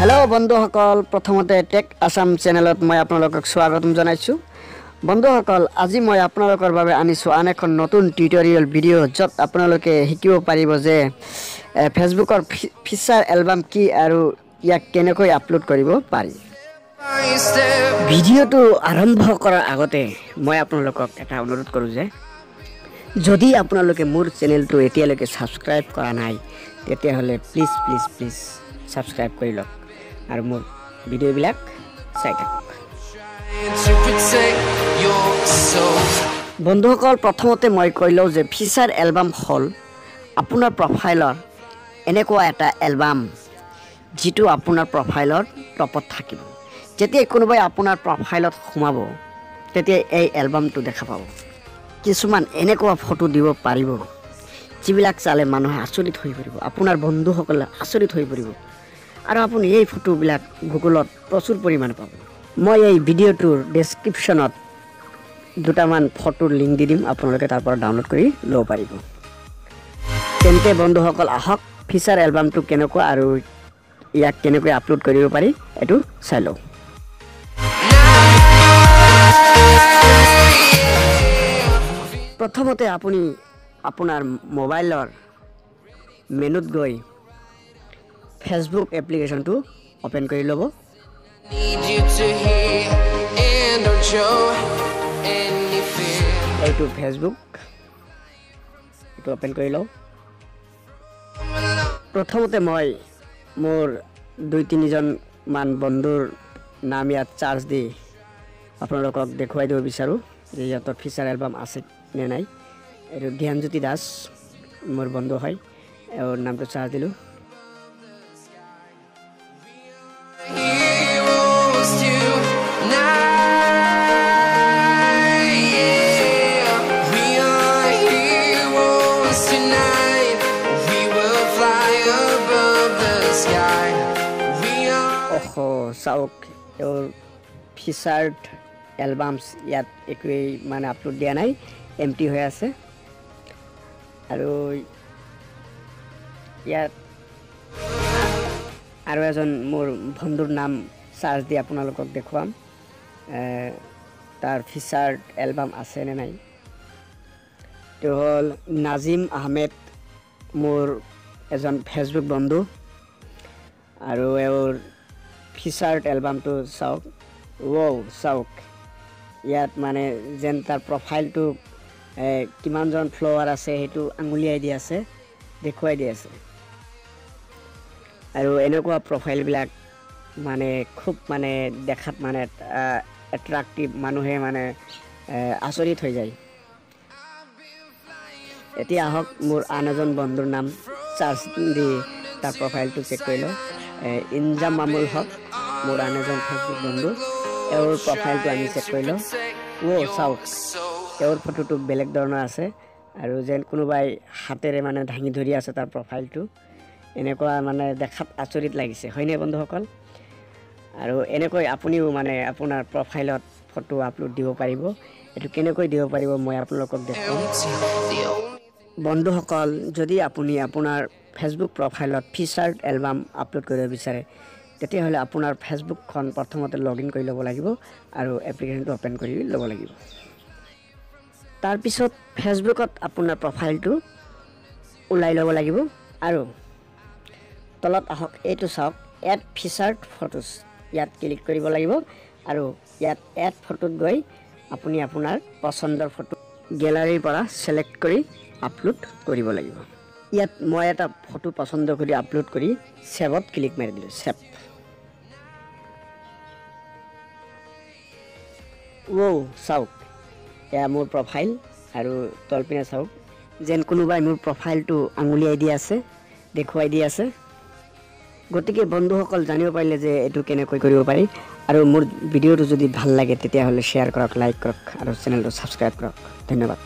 Hello' বন্ধুসকল, প্ৰথমতে tech Assam চেনেলত মই আপোনালোকক স্বাগতম জনাইছোঁ। বন্ধুসকল, আজি মই আপোনালোকৰ বাবে আনিছোঁ আন এখন নতুন টিউটৰিয়েল ভিডিঅ', য'ত আপোনালোকে শিকিব পাৰিব যে ফেচবুকৰ ফিচাৰ এলবাম কি আৰু ইয়াক কেনেকৈ আপলোড কৰিব পাৰি। ভিডিঅ'টো আৰম্ভ কৰাৰ আগতে মই আপোনালোকক এটা অনুৰোধ কৰোঁ যে যদি আপোনালোকে মোৰ চেনেলটো এতিয়ালৈকে ছাবস্ক্ৰাইব কৰা নাই, তেতিয়াহ'লে প্লিজ প্লিজ প্লিজ ছাবস্ক্ৰাইব কৰি লওক আৰু মোৰ ভিডিঅ'বিলাক চাই থাকক। বন্ধুসকল, প্ৰথমতে মই কৈ লওঁ যে ফিচাৰ এলবাম হ'ল আপোনাৰ প্ৰফাইলৰ এনেকুৱা এটা এলবাম যিটো আপোনাৰ প্ৰফাইলৰ টপত থাকিব। যেতিয়া কোনোবাই আপোনাৰ প্ৰফাইলত সোমাব, তেতিয়া এই এলবামটো দেখা পাব। কিছুমান এনেকুৱা ফটো দিব পাৰিব যিবিলাক চালে মানুহে আচৰিত হৈ পৰিব, আপোনাৰ বন্ধুসকলে আচৰিত হৈ পৰিব আৰু আপুনি এই ফটোবিলাক গুগলত প্ৰচুৰ পৰিমাণে পাব। মই এই ভিডিঅ'টোৰ ডেছক্ৰিপশ্যনত দুটামান ফটোৰ লিংক দি দিম, আপোনালোকে তাৰ পৰা ডাউনলোড কৰি ল'ব পাৰিব। তেন্তে বন্ধুসকল, আহক ফিচাৰ এলবামটো কেনেকুৱা আৰু ইয়াক কেনেকৈ আপলোড কৰিব পাৰি এইটো চাই লওঁ। প্ৰথমতে আপুনি আপোনাৰ মোবাইলৰ মেনুত গৈ ফেচবুক এপ্লিকেশ্যনটো অ'পেন কৰি ল'ব। এইটো ফেচবুক, এইটো অ'পেন কৰি লওঁ। প্ৰথমতে মই মোৰ দুই তিনিজনমান বন্ধুৰ নাম ইয়াত চাৰ্জ দি আপোনালোকক দেখুৱাই দিব বিচাৰোঁ যে ইহঁতৰ ফিচাৰ এলবাম আছে নে নাই। এইটো ধ্যানজ্যোতি দাস মোৰ বন্ধু হয়, এওঁৰ নামটো চাৰ্জ দিলোঁ। চাওক, তেওঁৰ ফিচাৰ্ড এলবামছ ইয়াত একোৱেই মানে আপলোড দিয়া নাই, এমটি হৈ আছে। আৰু ইয়াত আৰু এজন মোৰ বন্ধুৰ নাম চাৰ্জ দি আপোনালোকক দেখুৱাম তাৰ ফিচাৰ্ড এলবাম আছে নে নাই। তেওঁ হ'ল নাজিম আহমেদ, মোৰ এজন ফেচবুক বন্ধু আৰু এওঁৰ ফিচাৰ্ড এলবামটো চাওক। চাওক, ইয়াত মানে যেন তাৰ প্ৰফাইলটো কিমানজন ফ্ল'ৱাৰ আছে সেইটো আঙুলিয়াই দি আছে, দেখুৱাই দি আছে। আৰু এনেকুৱা প্ৰফাইলবিলাক মানে খুব মানে দেখাত মানে এট্ৰাক্টিভ, মানুহে মানে আচৰিত হৈ যায়। এতিয়া আহক মোৰ আন এজন বন্ধুৰ নাম চাৰ্জ দি তাৰ প্ৰফাইলটো চেক কৰি লওঁ। ইনজাম মামুল হক, মোৰ আন এজন ফেচবুক বন্ধু, এওঁৰ প্ৰফাইলটো আমি চেক কৰি লওঁ। চাওক, তেওঁৰ ফটোটো বেলেগ ধৰণৰ আছে আৰু যেন কোনোবাই হাতেৰে মানে দাঙি ধৰি আছে তাৰ প্ৰফাইলটো, এনেকুৱা মানে দেখাত আচৰিত লাগিছে, হয়নে বন্ধুসকল? আৰু এনেকৈ আপুনিও মানে আপোনাৰ প্ৰফাইলত ফটো আপলোড দিব পাৰিব। এইটো কেনেকৈ দিব পাৰিব মই আপোনালোকক দেখুৱাম। বন্ধুসকল, যদি আপুনি আপোনাৰ ফেচবুক প্ৰফাইলত ফিচাৰ্ড এলবাম আপলোড কৰিব বিচাৰে, তেতিয়াহ'লে আপোনাৰ ফেচবুকখন প্ৰথমতে লগ ইন কৰি ল'ব লাগিব আৰু এপ্লিকেশ্যনটো অ'পেন কৰি ল'ব লাগিব। তাৰপিছত ফেচবুকত আপোনাৰ প্ৰফাইলটো ওলাই ল'ব লাগিব আৰু তলত আহক, এইটো চাওক, এড ফিচাৰ্ড ফটোজ, ইয়াত ক্লিক কৰিব লাগিব আৰু ইয়াত এড ফটোত গৈ আপুনি আপোনাৰ পচন্দৰ ফটো গেলাৰীৰ পৰা ছিলেক্ট কৰি আপলোড কৰিব লাগিব। ইয়াত মই এটা ফটো পচন্দ কৰি আপলোড কৰি ছেভত ক্লিক মাৰি দিলোঁ, ছেভ। চাওক, এয়া মোৰ প্ৰফাইল আৰু তলপিনে চাওক যেন কোনোবাই মোৰ প্ৰফাইলটো আঙুলিয়াই দি আছে, দেখুৱাই দি আছে। গতিকে বন্ধুসকল, জানিব পাৰিলে যে এইটো কেনেকৈ কৰিব পাৰি। আৰু মোৰ ভিডিঅ'টো যদি ভাল লাগে তেতিয়াহ'লে শ্বেয়াৰ কৰক, লাইক কৰক আৰু চেনেলটো ছাবস্ক্ৰাইব কৰক। ধন্যবাদ।